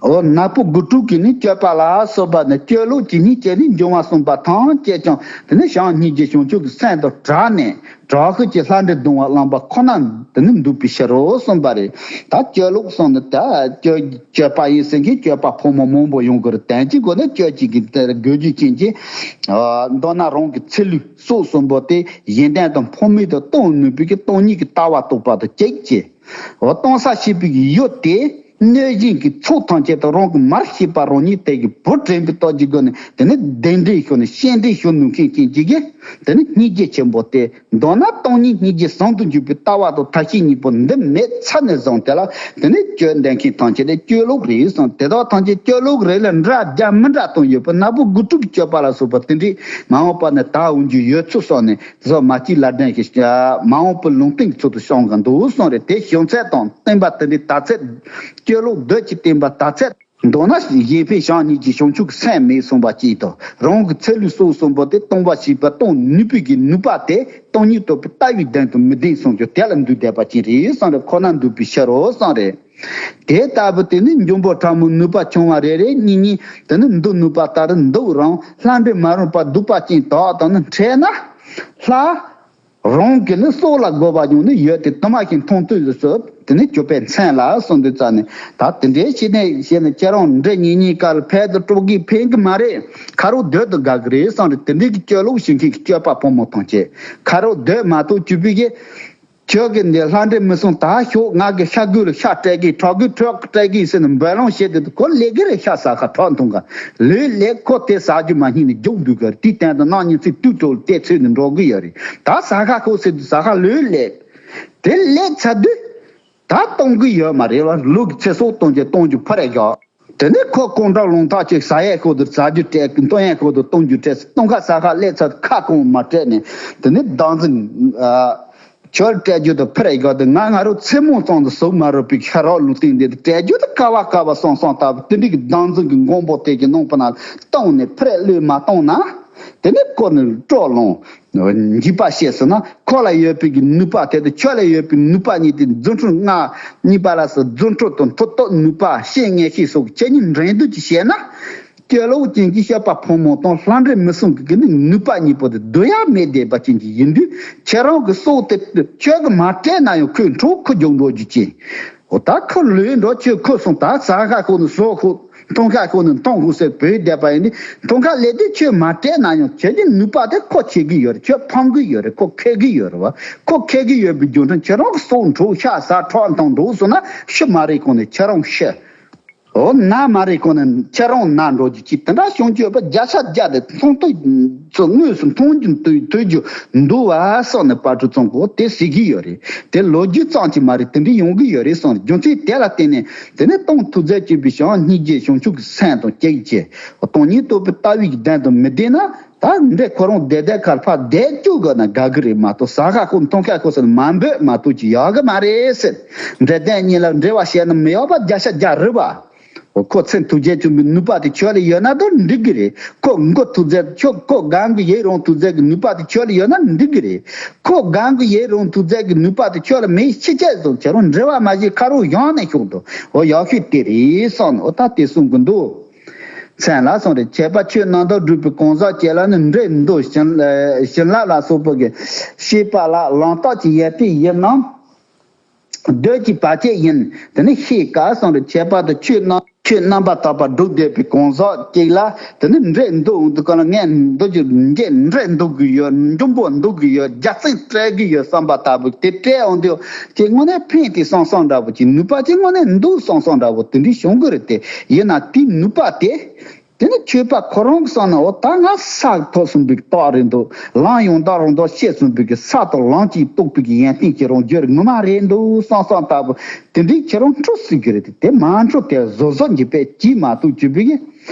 འོ་ནག་པོ་དགུ་ཕྲུགས་ཀྱིས་ནི་སྤྱོད་པ་ལ་སོགས་པ་ནི་སྤྱོད་ལུགས་ཇི་སྙེད་ཅན་ནི་འབྱུང་བ་གསུམ་པ་ཐམས་ཅད་ཀྱང་དེ་ནི་བྱམས་སྙིང་རྗེ་བྱང་ཆུབ་ཀྱི་སེམས་དང་བྲལ་ནས་དྲག་ཤུལ་གྱི་ལྷ་འདྲེ་གདུང་བ་བླངས་པ་ཁོ་ན་དེ་ནི་འདུག་པའི་ཕྱིར་རོ་གསུངས་པ་རེད། ད་སྤྱོད་ལུགས་གསུངས་ནི་ད་སྤྱོད་སྤྱོད་པ་ཡིན་ཟེར་མཁན་སྤྱོད་པ་ཕོ་མོ་མང་པོ་ཡོང་གི་རེད། དོན་གྱི་སྒོ་ནས་སྤྱོད་ཅིག་གི་དེ་དགོས་རྒྱུ་ཅན་གྱི། མདོར་ན་རང་གི་ཚེ་ལུས་སྲོག་གསུམ་པོ་དེ་གཞན་དོན་དང་ཕངས་མེད་དུ་གཏོང་ནུས་པའི་གི་སྟོང་ཉིད་ཀྱི་ལྟ་བ་རྟོགས་པ་དང་གཅིག་བྱས། འོ་གཏོང་ས་བྱེད་པའི་ཡུལ་དེ་གནོད་སྦྱིན་གྱི་ཚོགས་ཐམས་ཅད་དང་རང་གི་མར་ཤེས་པ་རང་ཉིད་དེ་གི་བུ་དྲན་པའི་སྟོབས་ཀྱི་སྒོ་ནས་དེ་ནི་གདེང་འདྲེན་ཞུ་ནས་སྤྱན་འདྲེན་ཞུ་ནུས་མཁན་ཅན་གྱི་གི་དེ་ནི་སྙིང་རྗེ་ཆེན་པོ་སྟེ། མདོར་ན་སྟོང་ཉིད་སྙིང་རྗེ་ཟུང་དུ་འཇུག་པའི་ལྟ་བ་དང་ཐབས་ཤེས་གཉིས་པོ་འདི་མེད་ཚར་ནས་བཟུང་དེ་ལ་དེ་ནི་སྤྱོད་འདོད་མཁན་ཐམས་ཅད་དེ་སྤྱོད་ལུགས་རེད་གསུངས། དེ་དག་ཐམས་ཅད་སྤྱོད་ལུགས་རེད་ལ་འདྲ་རྒྱ་མི་འདྲ་གཏོང་ཡོད་པ་ནག་པོ་དགུ་ཕྲུགས་ཀྱི་སྤྱོད་པ་ལ་སོགས་པ་དེ་འདྲའི་མ་འོངས་པ་ནས་ད་འོང་རྒྱུ་ཡོད་ཚུལ་སོགས་ནས། སོགས་མ་གཅིག་ལབ་དྲན་གྱི་མ་འོངས་པའི་ལུང་བསྟན་གྱི་ཚུལ་དུ་བྱུང་གི་འདུག་གསུངས་རེད། དེ་བྱུང་ཚད་དང་བསྟན་པ་དེ་འདྲའི་དར་ཚད། སྤྱོད་ལུགས་བདུད་ཀྱི་བསྟན་པ་དར་ཚད། མདོར་ན་གཞན་ཕན་བྱམས་སྙིང་རྗེ་བྱང་ཆུབ་ཀྱི་སེམས་མེད་གསུངས་པ་གཅིག་དང་། རང་གི་ཚེ་ལུས་སྲོག་གསུམ་པོ་དེ་གཏོང་བ་བྱེད་པ་གཏོང་ནུས་པའི་གི་ནུས་པ་དེ་སྟོང་ཉིད་རྟོགས་པའི་ལྟ་བའི་གདེང་དུ་མི་ལྡན་གསུངས་ཀྱང་དེ་ལ་འདུས་བསྡད་པ་ཅན་རེད་གསུངས་རེད། ཁོ་ན་འདུས་པའི་ཕྱིར་རོ་གསུངས་རེད། དེ་ལྟ་བུ་དེ་ནི་འབྱུང་པོ་ཕྲ་མོའི་ནུས་པ་ཆུང་བ་རེ་རེ་གཉིས་གཉིས་དེ་ནི་འདུ་ནུས་པ་ལྟར་འདུག་རུང་ལྷ་འདྲེ་མ་རུངས་པ་གདུག་པ་ཅན་དག་དང་ནི་འཕྲད་ན། ལྷ་རང་གི་ནི་སྲོག་ལ་དགོས་པ་ཡོང་ནི་ཡོད་དེ་དུ་མ་ཞིག་མཐོང་ཐོས་སུ་དེ་ནི་གྱུར་པའི་མཚན་ལ་གསུངས་དུས་ཙ་ནས། ད་དེ་འདྲའི་ཞིག་ནས་བཤད་ན་ཁྱེད་རང་འདྲེ་གཉིས་གཉིས་ཀ་ལ་ཕན་དུ་སྤྲོ་གི་ཕན་གི་མ་རེད། ཁ་རོག་སྡོད་དུ་དགའ་གི་རེད་གསུངས་རེད། དེ་འདྲའི་གི་སྤྱོད་ལུགས་ཞིག་གི་སྤྱོད་པ་ཕོ་མོ་མཐོང་ཆེ། ཁ་རོག་སྡོད་མ་གཏོགས་བཅུ་པའི་གི་ཁྱོད་ཀྱི་འདི་ལྷ་འདྲེ་མི་སྲུང་ད་ཤོག་ང་གི་ཤ་དགོས་ལ་ཤ་སྤྲད་གི་ཁྲག་གི་ཁྲག་སྤྲད་གི་ཟེར་ནས་འབོད་ལོང་བྱེད་དེ་ཁོ་ལས་ཀྱི་རེད། ཤ་ཟ་ཁ་ཁྲག་འཐུང་ག་ལོས་ལས་ཁོ་དེ་ཟ་རྒྱུ་མ་རྙེད་ནས་རྒྱུག་འདུག་ག་དེའི་སྟེང་དུ་ནང་ཉིན་ཚིག་དུས་དྲོ་ལ་དེ་ཚོས་ནས་འགྲོ་གི་ཡོད་རེད། ད་ཟ་ཁ་ཁོ་ཟེར་དུས་ཟ་ཁ་ལོས་ལས་དེ་ལས་ཚར་དུས་ད་གཏོང་གི་ཡོད་མ་རེད་བ། ལུག་གི་ཚེ་སྲོག་གཏོང་རྒྱུ་གཏོང་རྒྱུ་ཕར་རེད་བཞག་དེ་ནས་ཁོ་ཀོང་ཀྲག་ལུང་ཐག་ཅིག་ཟ་ཡས་ཤོག་དུ་ཟ་རྒྱུ་སྤྲད་གི་འཐུང་ཡས་ཤོག་དུ་གཏོང་རྒྱུ་སྤྲད་སོང་། ཁ་ཟ་ཁ་སླེབས་ཚར་ཁ་སྐོང་མ་སྤྲད་ནས་དེ་ནས་བདག་འཛིན་ཨ་ཁྱོད་སྤྲད་རྒྱུ་དུ་ཕར་རེད་བཞག་དུ་ང་ང་རོ་ཚེ་མོ་ཙམ་དུ་ཟུག་མ་རུ་པའི་ཤ་རོགས་ལུང་སྟེང་འདི་དུ་སྤྲད་རྒྱུ་དུ་ཀ་བ་ཀ་བ་སོང་སོང་ལྟ་བུ་དེ་འདྲའི་གི་བདག་འཛིན་གི་མགོན་པོ་དེ་གི་ནང་པ་ན་གཏོང་ནས་ཕར་རེད་བློས་མ་གཏོང་ན་དེ་ནས་ཁོ་ནི་སྤྲོ་ལོང་འཇིགས་པ་བཤད་ཟེར་ན། ཁོ་ལ་ཡོད་པའི་གི་ནུས་པ་དེ་དང་ཁྱོད་ལ་ཡོད་པའི་ནུས་པ་གཉིས་དེ་རྫུ་འཕྲུལ་ལྔ་གཉིས་པ་ལ་སོགས་རྫུ་འཕྲུལ་དང་མཐུ་སྟོབས་ནུས་པ་ཤེད་ངེས་ཤེས་སོགས་ཁྱེད་གཉིས་འགྲན་བསྡུར་གྱིས་བཤད་ན། སྐྱེ་ལོག་ཅན་གྱི་སྤྱོད་པ་ཕོ་མོ་དང་ལྷ་འདྲེ་མི་སྲུང་གི་གི་ནི་ནུས་པ་གཉིས་པོ་དེ་བསྡུར་ཡ་མེད་བསྡད་པ་ཅན་གྱི་ཡིན་དུས་ཁྱེད་རང་གི་སྲོག་དེ་ཁྱོད་ཀྱི་མ་སྤྲད་ན་ཡང་ཁོས་འཕྲོག་ཁུ་རྒྱུག་འགྲོ་རྒྱུ་ཅན། འོ་ད་ཁོ་ལོས་འགྲོ་ཁྱོད་ཁོ་སོང་ད་ཟ་ཁ་ཁོ་ནི་ཟོ་ཁོ། མཐོང་ཁ་ཁོ་ནི་མཐོང་དགོས་ཟེར་བོད་བསྡད་པ་ཡིན་ནི། མཐོང་ཁ་ལས་དེ་ཁྱོད་མ་སྤྲད་ན་ཡང་ཁྱོད་ཀྱི་ནུས་པ་དེ་ཁོ་ཁྱེར་གི་ཡོད་རེད། ཁྱོད་ཕམ་གི་ཡོད་རེད། ཁོ་ཁེག་གི་ཡོད་རེད་བ། ཁོ་ཁེག་གི་ཡོད་པའི་རྒྱུ་མཚན་ཁྱེད་རང་གི་སྲོག་འགྲོ་ཤ་ཟ་ཁྲག་འཐུང་འགྲོ་སོང་ན་ཤི་མ་རེད་གོང་ནས་ཁྱེད་རང་ཤི། འོ་ན་མ་རེད་གོང་ནས་ཁྱེད་རང་ན་འགྲོ་རྒྱུ་ཅིག་དེ་འདྲ་བྱུང་རྒྱུ་ཡོད་པ་བརྒྱ་ཆ་བརྒྱ་དེ་མཐོང་ཐོས་ཚོ་དངོས་སུ་མཐོང་རྒྱུ་ཐོས་ཐོས་རྒྱུ་འདུག་བ་སོགས་ནས་དཔལ་སྤྲུལ་ཚང་གོ་དེ་ཟེར་གི་ཡོད་རེད། དེ་ལོ་རྒྱུས་ཙམ་གྱིས་མ་རེད། དེ་འདྲ་ཡོང་གི་ཡོད་རེད་གསུངས། རྒྱུ་མཚན་དེ་ལ་བརྟེན་ནས་དེ་ནས་སྟོང་ཐུགས་རྗེ་ཆེན་པོའི་ཞང་སྙིང་རྗེ་བྱང་ཆུབ་ཀྱི་སེམས་དང་བཅས་ཀྱི་སྟོང་ཉིད་རྟོགས་པའི་ལྟ་བའི་གདེང་དང་མི་ལྡན་ན། ད་འདྲེ་ཁོ་རང་བསྡད་བསྡད་ཁར་ཕར་བསྡད་བཅུག་དགོས་ན་དགའ་གི་རེད་མ་གཏོགས། ཟ་ཁ་ཁོ་མཐོང་ཁ་ཁོ་ཟེར་ནས་མ་འབོད་མ་གཏོགས་ཅི་ཡོད་གི་མ་རེད་ཟེར། འདྲེ་བསྡད་གཉིས་ལ་འབྲེལ་བ་བྱས་ན་མི་ཡོང་པ་བརྒྱ་ཆ་བརྒྱ་རེད་བ། ཁོ་ཚེ་ཐུགས་རྗེ་ཆེན་པོའི་ནུས་པ་དེ་ཁྱོད་ལ་ཡོད་ན་ད་འགྲིག་གི་རེད། ཁོ་མགོ་ཐུགས་རྗེ་ཁྱོད་ཁོ་སྒང་གི་ཡེ་རང་ཐུགས་རྗེ་གི་ནུས་པ་དེ་ཁྱོད་ལ་ཡོད་ན་འགྲིག་གི་རེད། ཁོ་སྒང་གི་ཡེ་རང་ཐུགས་རྗེ་གི་ནུས་པ་དེ་ཁྱོད་ལ་མེད་ཕྱི་ཆད་སོང་ཁྱེད་རང་འབྲེལ་བ་མ་བྱེད་ཁ་རོག་གཞན་ནས་ཤོག་འགྲོ། འོ་ཡག་ཤོས་དེ་རེད་གསུངས་ནས་འོ་ད་དེ་གསུང་གི་འདུག་མཚན་ལ་གསུངས་རེད། ཁྱད་པར་ཆོས་རྣམ་དག་སྒྲུབ་པའི་གང་ཟག་ཅིག་ལ་ནི་འདྲེ་མདོ་བྱིན་བྱིན་རླབས་ལ་སོགས་པ་གི་ཤེས་པ་ལ་ལམ་རྟགས་ཀྱི་ཡར་ཐོན་ཡིན་ནམ། གདོད་ཀྱི་བར་ཆད་ཡིན། དེ་ནི་ཤེས་དཀའ་གསུངས་རེད། ཁྱད་པར་དུ་ཆོས་རྣམ་ཆོས་རྣམ་པར་དག་པ་སྒྲུབ་བསྡད་པའི་གང་ཟག་ཅིག་ལ་དེ་ནི་འདྲེ་མདོ་འདི་ག་ལ་ངས་འདི་ཀྱི་འདྲེ་འདྲེ་འདུག་གི་ཡོད། འབྱུང་པོ་འདུག་གི་ཡོད། རྒྱ་སྲིད་སྤྲད་གི་ཡོད་བསམ་པ་ལྟ་བུ་དེ་སྤྲད་འོང་དུས་ཀྱི་དངོས་གནས་ཕན་ཐོགས་བསམ་བསམ་འདྲ་བོ་ཅིག་ནུས་པ་ཅིག་དངོས་གནས་འདུག་བསམ་བསམ་འདྲ་བོ་དེ་འདྲའི་བྱུང་གི་རེད་དེ། ཡིན་ན་དེའི་ནུས་པ་དེ། དེ་ནི་ཆོས་པ་ཁོ་རང་གི་བསམ་ན་འོ་ད་ང་ས་ཐོབ་སོང་བའི་རྟགས་རེད་འདུག་ལམ་ཡང་དག་རང་དོན་ཤེས་སོང་བའི་གི་ས་དང་ལམ་གྱིས་རྟོགས་པའི་གི་ཡོན་ཏན་གྱི་རང་རྒྱུད་ངོ་མ་རེད་འདུག་བསམ་བསམ་ལྟ་བུ་དེ་འདྲའི་ཁྱེད་རང་འཁྲུལ་སྲིད་གི་རེད་དེ། དེ་མ་འཁྲུལ་དེ་བཟོ་བཟོ་འགྱེད་པས་ཅིས་མ་གཏོགས་བཅུ་པའི་གི་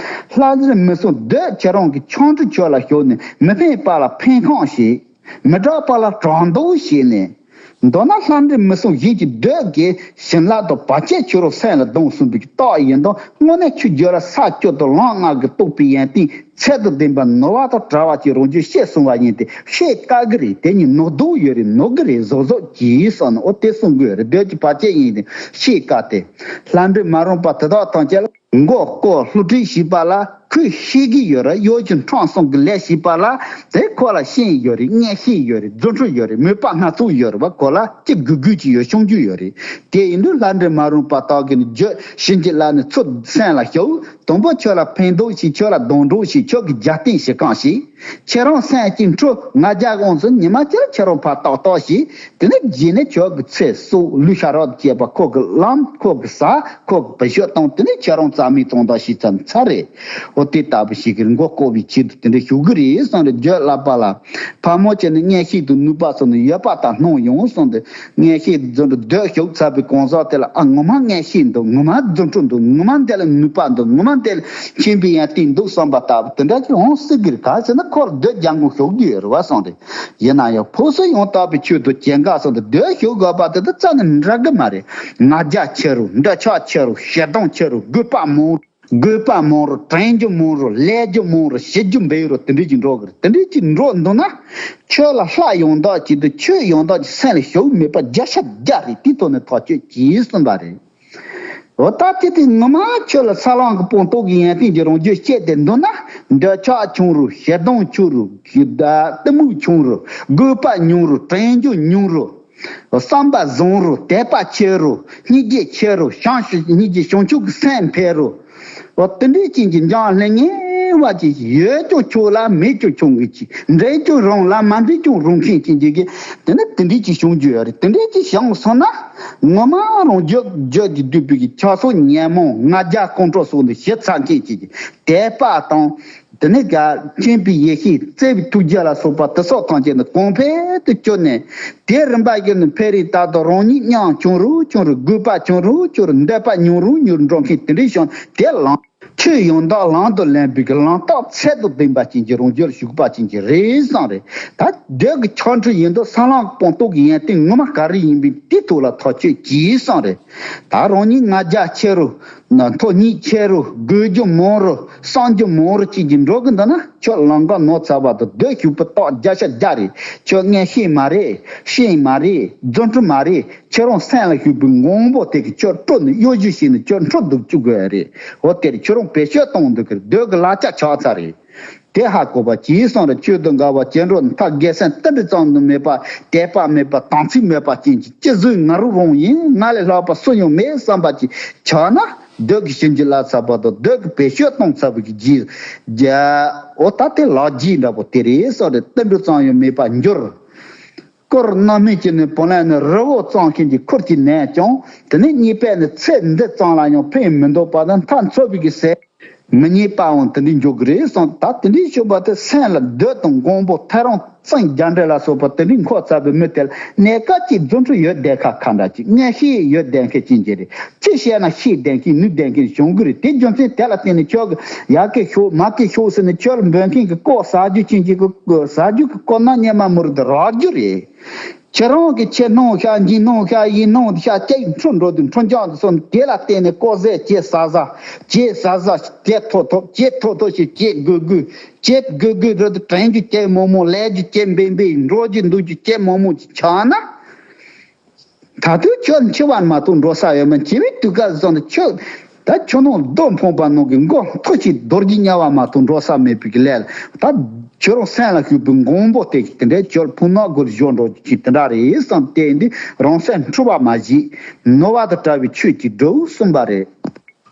ལྷ་རིར་མི་གསུང་འདོད་ཁྱེད་རང་གི་ཆང་འཁྲུ་ཁྱོད་ལ་ཞོག་ནས་མི་ཕན་པ་ལ་ཕན་ཁང་ཞིག་མི་དྲག་པ་ལ་དྲག་འདུག་བྱས་ནས། མདོར་ན་ལྷ་འདྲེ་མི་གསུང་གཞན་གྱི་འདོད་ཀྱི་བྱིན་རླབས་དང་བར་ཆད་ཆུ་རོ་སེམས་ལ་ལྡང་གསུངས་པའི་རྟགས་ཡིན་དང་དངོས་གནས་ཆུ་རྒྱུ་ར་ས་བཅུ་དང་ལམ་ལྔ་གི་རྟོགས་པའི་ཡོན་ཏན་ཚད་དང་ལྡན་པ་ནོར་བ་དང་བྲལ་བ་ཅིག་རང་རྒྱུད་ཤེས་གསུང་བ་ཡིན་ཏེ་ཤེས་དཀའ་གི་རེད། དེ་ཉིད་ནོར་དུ་ཡོད་རེད་ནོར་གི་རེད་བཟོ་བཟོ་གྱིས་བསམ་ནས་འོ་དེ་གསུང་གི་ཡོད་རེད། འདོད་ཀྱི་བར་ཆད་ཡིན་ཏེ་ཤེས་དཀའ་སྟེ། ལྷ་འདྲེ་མ་རུངས་པ་དེ་དག་ཐམས་ཅད་ལ། མགོ་སྐོར་བསླུ་བྲིད་བྱས་པ་ལ་ཁོས་ཤེས་ཀྱི་ཡོད་ར་གཡོ་སྒྱུ་ཁྲམ་གསུམ་གྱི་ལས་བྱས་པ་ལ་དེ་ཁོ་ལ་ཤེས་ཡོད་རེད། མངོན་ཤེས་ཡོད་རེད། རྫུ་འཕྲུལ་ཡོད་རེད། མོས་པ་སྣ་ཚོགས་ཡོད་རེད་བ། ཁོ་ལ་ཅི་དགོས་དགོས་ཀྱི་ཡོད་བྱུང་རྒྱུ་ཡོད་རེད། དེ་ཡིན་དུས་ལྷ་འདྲེ་མ་རུངས་པ་དག་གིས་ནི་བརྗོད་བྱིན་གྱིས་བརླབས་ནས་ཚུར་སེམས་ལ་ཞུགས། དང་པོ་ཁྱོད་ལ་ཕན་འདོགས་ཤིག་ཁྱོད་ལ་སྡང་འདོགས་ཤིག་ཁྱོད་ཀྱི་རྒྱབ་རྟེན་བྱེད་གང་ཞིག་ཁྱེད་རང་སེམས་ཀྱི་འཕྲོ་ང་རྒྱལ་དབང་སུ་ཉི་མ་གཅིག་ཁྱེད་རང་ཕར་ཏག་ཏག་ཞིག་དེ་ནས་རྗེས་ནས་ཁྱོད་ཀྱི་ཚེ་སྲོག་ལུས་ཤ་རོགས་བཅས་པ་ཁོ་གི་ལམ་ཁོ་གི་ཟ་ཁོ་གི་བུ་ཤོད་བཏང་དེ་ནས་ཁྱེད་རང་རྩ་མེད་བཏང་ད་ཞིག་ཙམ་ཚར་རེད། འོ་དེ་ལྟ་བུ་ཞིག་གི་མགོ་བསྐོར་བའི་ཆེད་དུ་དེ་འདྲ་ཞུ་གི་རེད་གསུངས་རེད། བརྗོད་བསླབ་པ་ལ་ཕ་མོ་བྱས་ནས་མངོན་ཤེས་དང་ནུས་པ་སོགས་ནི་ཡོད་པ་དང་སྣང་ཡོང་གསུངས་ཏེ། མངོན་ཤེས་རྫུ་འཕྲུལ་འདོད་ཞུགས་ཚར་བའི་གང་ཟག་དེ་ལ་ཨ་ངོ་མ་མངོན་ཤེས་འདུག་ངོ་མ་རྫུ་འཕྲུལ་འདུག་ངོ་མ་འདི་ལ་ནུས་པ་འདུག་ངོ་མ་འདི་ལ་མཁྱེན་པའི་ཡོན་ཏན་འདུག་བསམ་པ་ལྟ་བུ་དེ་འདྲ་ཅིག་འོང་སྲིད་ཀྱི་རེད། ག་ཟེར་ན་ཁོ་ལ་འདོད་རྒྱལ་འགོང་ཞུགས་རྒྱུ་ཡོད་རེད་བ་གསུངས་ཏེ། ཡིན་ན་ཡང་ཕོ་སོ་ཡང་དག་པའི་ཆོས་དང་སྐྱེ་འགག་སོགས་དེ་འདོད་ཞུགས་དགོས་པ་དེ་དང་རྩ་ནས་འདྲ་གི་མ་རེད། ང་རྒྱལ་ཆེ་རུ་འདོད་ཆགས་ཆེ་རུ་ཞེ་སྡང་ཆེ་རུ་རྒུད་པ་མང་རུ། དགོས་པ་མང་རུ་དྲན་རྒྱུ་མང་རུ་ལས་རྒྱུ་མང་རུ་བྱེད་རྒྱུ་འབེལ་རུ་དེ་འདྲས་ཀྱི་འགྲོ་གི་རེད། དེ་འདྲས་ཀྱི་འགྲོ་འདུག་ན། ཁྱོད་ལ་ལྷ་ཡང་དག་ཅིག་དང་ཆོས་ཡང་དག་ཅིག་སེམས་ལ་ཞུགས་མེད་པ་བརྒྱ་ཆ་བརྒྱ་རེད། དེའི་ཐོག་ནས་ཐག་གཅོད་གྱིས་གསུངས་པ་རེད། འོ་ད་དེ་དེ་ངོ་མ་ཁྱོད་ལ་ས་ལམ་གྱི་སྤངས་རྟོགས་ཀྱི་ཡོན་ཏན་གྱི་རང་རྒྱུད་སྐྱེས་ཏེ་འདུག་ན། འདོད་ཆགས་ཆུང་རུ་ཞེ་སྡང་ཆུང་རུ་གཏི་མུག་ཆུང་རུ་དགོས་པ་ཉུང་རུ་དྲན་རྒྱུ་ཉུང་རུ། བསམ་པ་བཟང་རུ་དད་པ་ཆེ་རུ་སྙིང་རྗེ་ཆེ་རུ་བྱང་ཆུབ་སྙིང་རྗེ་བྱང་ཆུབ་ཀྱི་སེམས་འཕེལ་རུ། འོ་དེ་འདྲའི་ཅན་གྱི་འཇམ་ལྷང་ངེ་བ་ཅིག་ཡོད་ཀྱང་ཆོག་ལ་མེད་ཀྱང་ཆོག་གི་ཅིག་འདྲེས་ཀྱང་རུང་ལ་མ་འདྲེས་ཀྱང་རུང་མཁན་ཅན་གྱི་གི་དེ་ནི་དེ་འདྲའི་ཅིག་བྱུང་རྒྱུ་ཡོད་རེད། དེ་འདྲའི་ཅིག་བྱུང་སོང་ན་ངོ་མ་རང་རྒྱུད་རྒྱུད་ཀྱི་སྡུད་པའི་གི་ཆགས་སོགས་ཉོན་མོངས་ང་རྒྱལ་ཁོང་ཁྲོ་སོགས་འདི་ཞི་ཚར་མཁན་ཅན་གྱི་དད་པ་དང་། དེ་ནས་ཀྱང་མཁྱེན་པའི་ཡེ་ཤེས་བརྩེ་བའི་ཐུགས་རྒྱ་ལ་སོགས་པ་དེ་སོགས་ཐམས་ཅད་ནི་གོང་འཕེལ་དུ་གྱུར་ནས་དེ་རིམ་པ་བཞིན་དུ་འཕེལ་རིམ་ལྟར་དུ་རང་ཉིད་ཉམས་ཆུང་རུ་ཆུང་རུ་དགོས་པ་ཆུང་རུ་ཆུང་རུ་འདོད་པ་ཉུང་རུ་ཉུང་རུ་འགྲོ་མཁན་དེ་འདྲའི་བྱུང་དེ་ལམ་ཆོས་ཡང་དག་ལམ་དུ་ལེན་པའི་གི་ལམ་རྟགས་ཚད་དུ་ལྡན་པ་ཅན་གྱི་རང་རྒྱུད་ལ་ཞུགས་པ་ཅན་གྱི་རེད་བསམ་རེད། ད་འདོད་ཀྱི་ཆགས་འཁྲུལ་ཡིན་དུ་ས་ལམ་སྤངས་རྟོགས་ཀྱི་ཡོན་ཏན་ངོ་མ་ག་རེ་ཡིན་པའི་དེ་ཐོག་ལ་ཐག་གཅོད་གྱིས་བསམ་རེད། ད་རང་ཉིད་ང་རྒྱལ་ཆེ་རུ། ན་མཐོ་སྙིང་ཆེ་རུ་དགོས་རྒྱུ་མང་རུ་བསམ་རྒྱུ་མང་རུ་བྱེད་ཀྱི་འགྲོ་གི་འདུག་ན་ཁྱོད་ལམ་ཁ་ནོར་ཚར་བ་དང་སྡོད་ཞུགས་པའི་རྟགས་བརྒྱ་ཆ་བརྒྱ་རེད། ཁྱོད་མངོན་ཤེས་མ་རེད། ཤེས་མ་རེད། རྫུ་འཕྲུལ་མ་རེད། ཁྱོད་རང་སེམས་ལ་ཞུགས་པའི་མགོན་པོ་དེ་གིས་ཁྱོད་དཀྲོལ་ནས་གཡོ་སྒྱུ་བྱས་ནས་ཁྱོད་འཁྲུག་འདུག་བཅུག་དགོས་རེད། འོ་དེར་ཁྱོད་རང་བེད་སྤྱོད་གཏོང་འདུག་གི་སྡོད་ཀྱི་ལག་ཆ་ཆགས་ཚར་རེད། དེ་ཧ་གོ་བ་ཅིའི་སོང་རེ་ཆོས་དང་འགལ་བ་ཅི་འགྲོ་མཐའ་དགེ་སེམས་ཏིལ་འབྲུ་ཙམ་དུ་མེད་པ་དད་པ་མེད་པ་དམ་ཚིག་མེད་པ་ཅན་གྱི་ཅི་བཟོས་ང་རུ་རང་ཡིན་ང་ལས་ལྷག་པ་སུ་ཡང་མེད་བསམ་པ་ཅིག་ཆགས་ན། སྡོད་ཀྱི་ཞིབ་འཇུག་ལ་ཚ་བ་དང་སྡོད་ཀྱི་བེད་སྤྱོད་གཏོང་ཚ་བ་གི་རྗེས་རྒྱ། འོ་ད་དེ་ལག་རྗེས་འདྲ་པོ་དེ་རེད་སོགས་རེད། ཏི་འབྲུ་ཙམ་ཡང་མེད་པར་འགྱུར། དཀོར་སྣང་མེད་ཀྱི་ནི་བུ་ལོན་ནི་རི་བོ་ཙམ་ཤིང་གི་ཁུར་གྱིས་ནན་ཀྱང་དེ་ནི་གཉིས་པས་ནི་ཚེ་འདི་ཙམ་ལ་ཡང་ཕན་མི་འདོགས་པ་ནི་མཐའ་འཚོ་བའི་གི་ཟས། མི་རྙེད་པའང་དེ་འདྲའི་འཇོག་གི་རེད་བསམ། ད་དེ་འདྲའི་ཞུ་བ་དེ་སེམས་ལ་འདོད་དང་མགོན་པོ་ཐེ་རང་གཙང་རྒྱ་འདྲེ་ལ་སོགས་པ་དེ་འདྲའི་འཁོར་ཚ་བའི་མི་དེ་ལ་གནས་སྐབས་ཀྱི་རྫུ་འཕྲུལ་ཡོད་བསྡད་ཁ་ཁ་འདྲ་ཅིག་ངས་ཤེས་ཡོད་བསྡད་མཁན་ཅན་གྱི་རེད། ཅི་བཤད་ན་ཤེས་བསྡད་མཁན་ནུས་བསྡད་མཁན་བྱུང་གི་རེད། དེ་རྒྱུ་མཚན་དེ་ལ་བརྟེན་ནས་ཁྱོད་ཀྱི་ཡ་གི་ཤོག་མ་གི་ཤོག་ཟེར་ནས་ཁྱོད་ལ་འབོད་མཁན་གྱི་ལྐོག་ཟ་རྒྱུ་ཅན་གྱི་ཟ་རྒྱུ་གི་ལྐོག་ན་སྙེ་མ་མུར་དུ་རག་རྒྱུ་རེད། ཁྱེད་རང་གི་ཁྱེད་སྣང་ཤ་འཇིག་སྣང་ཤ་ཡིན་སྣང་ཤ་སྐྱེ་འཕྲོ་འགྲོ་དུས་འཕྲོ་འཇགས་སུ་སོང་དེ་ལ་བརྟེན་ནས་ལྐོག་ཟས་ཇེ་ཟ་ཟ་ཇེ་ཟ་ཟ་ཇེ་མཐོ་མཐོ་ཇེ་མཐོ་མཐོ་ཞིག་ཇེ་དགོས་དགོས་ཇེ་དགོས་དགོས་འགྲོ་དུས་དྲན་རྒྱུ་ཇེ་མང་མང་ལས་རྒྱུ་ཇེ་འབེན་འབེན་འགྲོ་རྒྱུ་འདུག་རྒྱུ་ཇེ་མང་མང་ཅིག་ཆགས་ན། ད་དུང་ཁྱོད་འཆི་བ་མ་གཏོགས་འགྲོ་ས་ཡོད་མ་འཆི་བའི་དུས་སྐབས་སོང་ནས་ཁྱོད། ད་ཁྱོད་ནང་རྡོ་འཕངས་པ་ནང་གི་མགོ་མཐོ་ཞིག་རྡོ་རྗེ་དམྱལ་བ་མ་གཏོགས་འགྲོ་ས་མེད་པའི་གི་ལས་ལ། ད་ཁྱོད་རང་སེམས་ལ་ཞུགས་པའི་མགོན་པོ་དེ་དེ་འདྲའི་ཁྱོད་ཕུང་ནག་སྒོར་བཞོ་འགྲོ་ཅིག་དེ་འདྲ་རེད་བསམ་བལྟས་འདི་རང་སེམས་འཁྲུལ་བ་མ་བྱེད། ནོར་བ་དང་བྲལ་བའི་ཆོས་ཀྱི་སྒྲུབ་གསུངས་པ་རེད།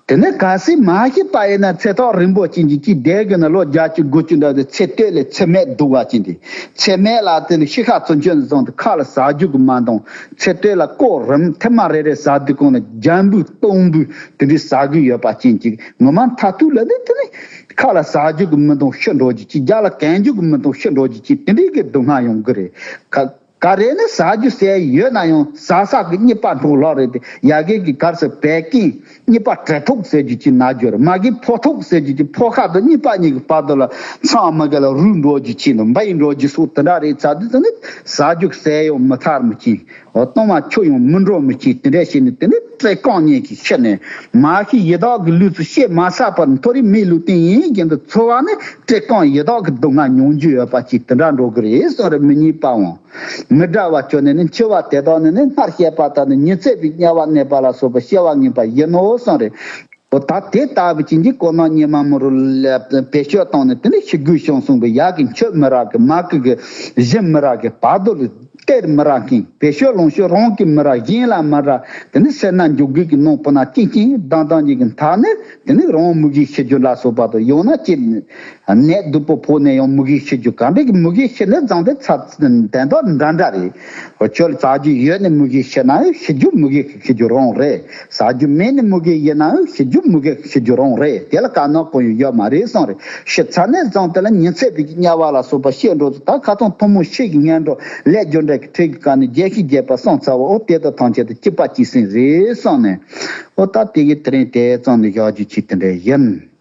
དེ་ནས་གལ་སྲིད་མ་ཤེས་པ་ཡིན་ན་ཚེ་ཐོག་རིང་པོ་ཅན་གྱི་ཅིག་བསྡད་དགོས་ན་ལོ་བརྒྱད་ཅུ་དགུ་བཅུ་འདྲ་དེ་ཚེ་སྟོད་ལས་ཚེ་སྨད་སྡུག་བ་ཅན་དེ། ཚེ་སྨད་ལ་དེ་ནི་ཤི་ཁ་ཚུན་ཆད་ནས་བཟུང་སྟེ་ཁ་ལ་ཟ་རྒྱུ་གི་མ་འདང་། ཚེ་སྟོད་ལ་ལྐོག་རིམ་ཐེངས་མ་རེ་རེ་ཟ་དུས་གོང་ལ་རྒྱན་འབུལ་སྟོང་འབུལ་དེ་འདྲའི་ཟ་གི་ཡོད་པ་ཅན་ཅིག་ངོ་མ་མཐར་ཐུག་ལ་ནི་དེ་ནི་ཁ་ལ་ཟ་རྒྱུ་གི་མི་འདང་ཤི་འགྲོ་རྒྱུ་ཅིག་རྒྱ་ལ་གན་རྒྱུ་གི་མི་འདང་ཤི་འགྲོ་རྒྱུ་ཅིག་དེ་འདྲའི་གི་སྡུག་བསྔལ་ཡོང་གི་རེད། ཁ་ག་རེ་ནི་ཟ་རྒྱུ་ཟས་ཡོད་ན་ཡང་ཟ་ས་གི་གཉིས་པ་འཕྲོག་ལོག་རེད་དེ་ཡ་གི་གི་གར་སོ་བད་ཀན། གཉིས་པ་བྲེ་ཐོག་ཟེར་རྒྱུ་ཅིག་ན་རྒྱུ་རེད། མ་གི་ཕོ་ཐོག་ཟེར་རྒྱུ་ཅིག་ཕོ་ཁ་དང་གཉིས་པ་གཉིས་ཀྱི་བར་དུ་ལ་ཚང་མ་གི་ལ་རུལ་འགྲོ་རྒྱུ་ཅིག་ནི་འབའ་ཡི་འགྲོ་རྒྱུ་སོགས་དེ་འདྲ་རེད་ཚ་དུས་ཙམ་ནི་ཟ་རྒྱུ་ཟས་ཡང་མི་ཐར་མི་ཅིག་འོ་གཏོང་བ་ཆུ་ཡང་མི་འགྲོ་མི་ཅིག་དེ་འདྲ་བྱས་ནས་དེ་ནི་བཀྲེས་སྐོམ་ཉེན་གྱི་ཤི་ནས་མ་ཤི་ཡི་དྭགས་ཀྱི་ལུས་སུ་ཤེས་མ་ཚར་བར་མཐོ་རིས་མིའི་ལུས་རྟེན་ཡིན་རྒྱུ་འདི་འཚོ་བ་ནི་བཀྲེས་སྐོམ་ཡི་དྭགས་ཀྱི་སྡུག་བསྔལ་མྱོང་རྒྱུ་ཡོད་པ་ཅིག་དེ་འདྲ་འགྲོ་གི་རེད་གསུངས་རེད། མི་རྙེད་པའང་། མི་འདྲ་བ་ཁྱོད་ནི་ནི་འཆི་བ་དེ་དག་ནི་ནི་སྔར་བཤད་པ་ལྟར་ནི་ཉི་ཚེ་བའི་དམྱལ་བ་གནས་པ་ལ་སོགས་པ་སྐྱེ་བ་ངེས་པ་ཡིན་ནོ་གསུངས་རེད། འོ་ད་དེ་ལྟ་བུ་ཅན་གྱི་ལྐོག་ན་སྙེ་མ་མུ་རུ་ལ་བེད་སྤྱོད་བཏང་ནས་དེ་ནི་ཤི་དགོས་བྱུང་སོང་གི་ཡག་གི་མཆོད་མི་རག་གི་མ་གི་གི་གཞི་མི་རག་གི་བར་དོ་ལ་སྟེར་མི་རག་མཁན་བེད་སྤྱོད་ལོངས་སྤྱོད་རང་གི་མི་རག་གཞན་ལ་མི་རག་དེ་ནི་སེར་སྣ་འཇོག་དགོས་ཀྱི་ནང་པོ་ན་ཅིང་ཅིང་དང་དང་གཉིས་ཀྱི་མཐའ་ནི་དེ་ནི་རང་མུ་གེ་ཤི་རྒྱུ་ལ་སོགས་པ་དང་ཡང་ན་ཅི། ནད་སྡུག་པོ་ཕོག་ནས་ཡང་མུ་གེ་ཤི་རྒྱུ་གང་འདྲ་གི་མུ་གེ་ཤི་ནས་བཟང་སྟེ་ཚ་དན་དོག་འདྲ་འདྲ་རེད། འོ་ཁྱོད་ལ་ཟ་རྒྱུ་ཡོད་ནས་མུ་གེ་ཤི་ན་ཡང་ཤི་རྒྱུ་མུ་གེ་ཤི་རྒྱུ་རང་རེད། ཟ་རྒྱུ་མེད་ནས་མུ་གེ་ཡིན་ན་ཡང་ཤི་རྒྱུ་མུ་གེ་ཤི་རྒྱུ་རང་རེད། དེ་ལ་དཀའ་ངལ་གང་ཡང་ཡོད་མ་རེད་གསུངས་རེད། ཤི་ཚར་ནས་བཟང་དེ་ལ་ཉིན་ཚེ་བའི་དམྱལ་བ་ལ་སོགས་པ་ཤི་འགྲོ་ཚུལ་ད་ཁ་ཚང་ཐུན་མོང་ཤི་གི་ངན་འགྲོ་ལས་རྒྱུ་འབྲས་ཀྱི་ཁྲིད་ཀྱི་བཀའ་ནི་རྒྱས་ཤིང་རྒྱས་པ་གསུངས་ཚར་བ་འོ་དེ་དང་ཐམས་ཅད་དུ་གཅིག་པ་གཅིག་སེམས་རེད་གསུངས་ནས། འོ་ད་དེ་གི་དེ་རིང་དེ་ཙམ་ནས་བཞག་རྒྱུ་ཅིག་དེ་འདྲ་ཡིན།